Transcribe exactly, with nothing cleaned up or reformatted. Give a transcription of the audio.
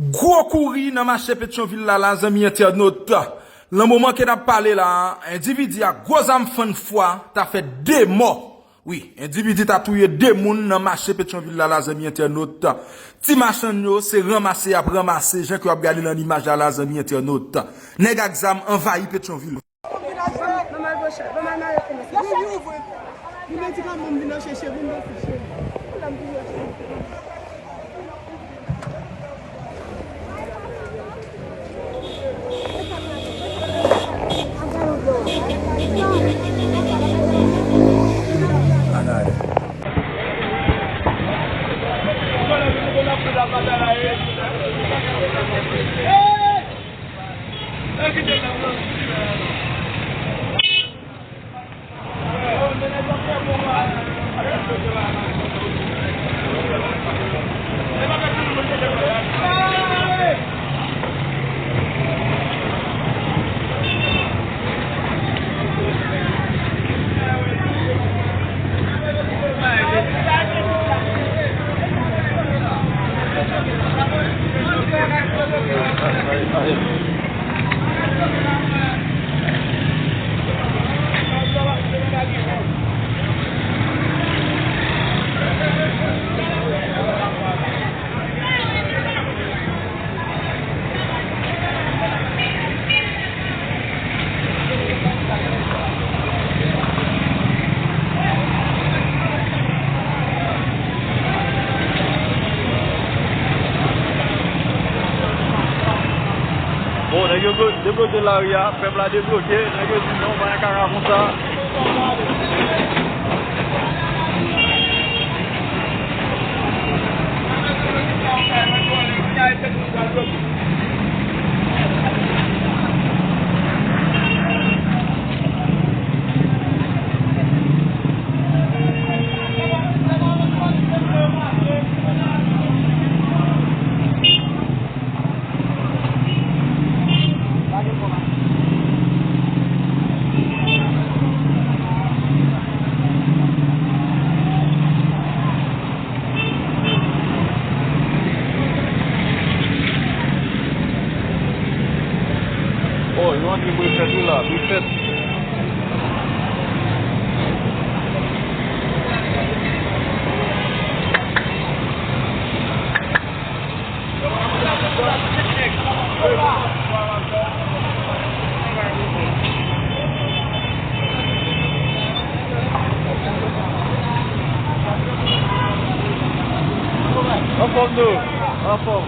Gwo kouri nan mache Petyonvil la, la, zanmi entènot. Nan moman ke n ap pale la, endividi ak gwo zam fann fwa ta fè de mò. Wi, endividi ta touye de moun nan mache Petyonvil la, la, zanmi entènot. Ti machann yo, se ranmase y ap ranmase, jan ke w ap gade nan imaj la, la, zanmi entènot. Nèg ak zam anvayi Petyonvil. Ban m al pran chay, ban m al mare fenèt la. Vin, vin, ouvri. Vin, medikaman m vin al chèche, vin nan fich. Bon, nèg yo blo-, debloke lari a, pèp la debloke, nèg yo di non, pa gen kaka konsa. Oh, yo antre prefè tou la, prefè. Anfòm nou, anfòm.